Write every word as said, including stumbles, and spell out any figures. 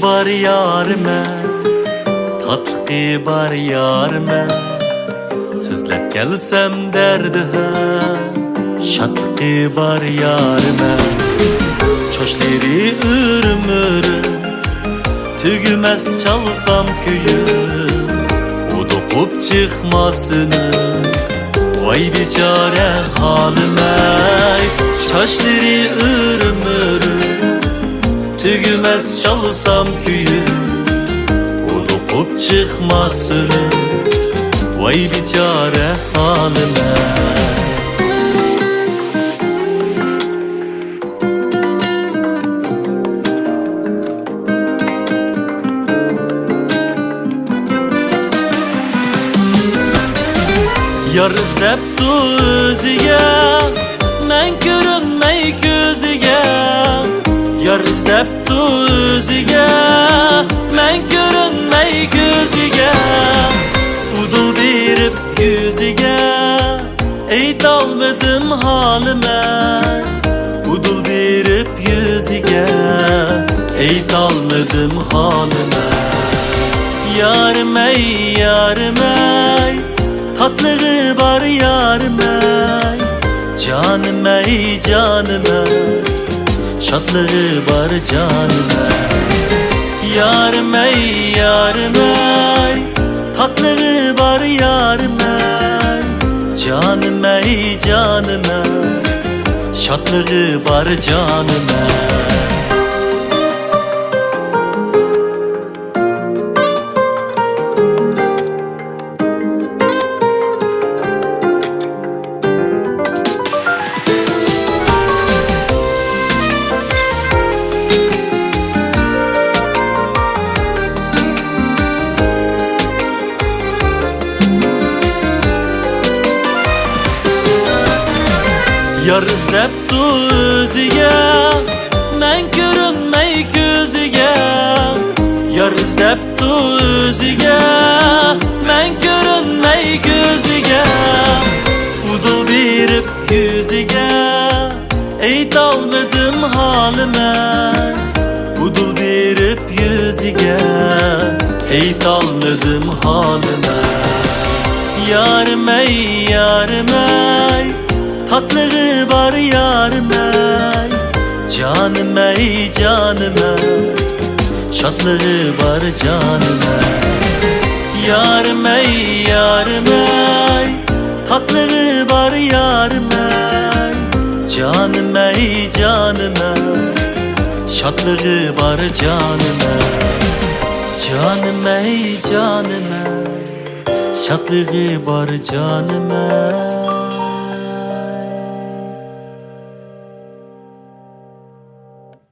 بار يارىمەن، تاتلىقى بار يارىمەن. سۆزلەپ كەلسەم دەردى ھەم، شادلىقى بار يارىمەن. چاچلىرى ئۆرۈم-ئۆرۈم، تۈگىمەس چالسام كۈيۈم، ھودۇقۇپ چىقماس ئۈنۈم. ۋاي بىچارە ھالىم-ئەي، چاچلىرى ئۆرۈم-ئۆرۈم، تۈگىمەس چالسام كۈيۈم، ھودۇقۇپ چىقماس ئۈنۈم. ۋاي بىچارە ھالىم-ئەي. يار ئىزدەپتۇ ئۆزىگە، مەن كۆرۈنمەي كۆزىگە. يار ئىزدەپتۇ ئۆزىگە، مەن كۆرۈنمەي كۆزىگە. ئۇدۇل بېرىپ يۈزىگە، ئېيتالمىدىم ھالىمەن. ئۇدۇل بېرىپ يۈزىگە، ئېيتالمىدىم ھالىمەن. يارىمەي، يارىمەي، تاتلىقى بار يارىمەي. جانىمەي، جانىمەي، شادلىقى بار جانىمەي. يارىمەي، يارىمەي، تاتلىقى بار يارىمەي. جانىمەي، جانىمەي، شادلىقى بار جانىمەي. يار ئىزدەپتۇ ئۆزىگە، مەن كۆرۈنمەي كۆزىگە. يار ئىزدەپتۇ ئۆزىگە، مەن كۆرۈنمەي كۆزىگە. ئۇدۇل بېرىپ يۈزىگە، ئېيتالمىدىم ھالىمەن. ئۇدۇل بېرىپ يۈزىگە، ئېيتالمىدىم ھالىمەن. يارىمەي، يارىمەي، تاتلىقى بار يارىمەي. جانىمەي، جانىمەي، شادلىقى بار جانىمەي. يارىمەي، يارىمەي، تاتلىقى بار يارىمەي. جانىمەي، جانىمەي، شادلىقى بار جانىمەي. جانىمەي، جانىمەي، شادلىقى بار جانىمەي.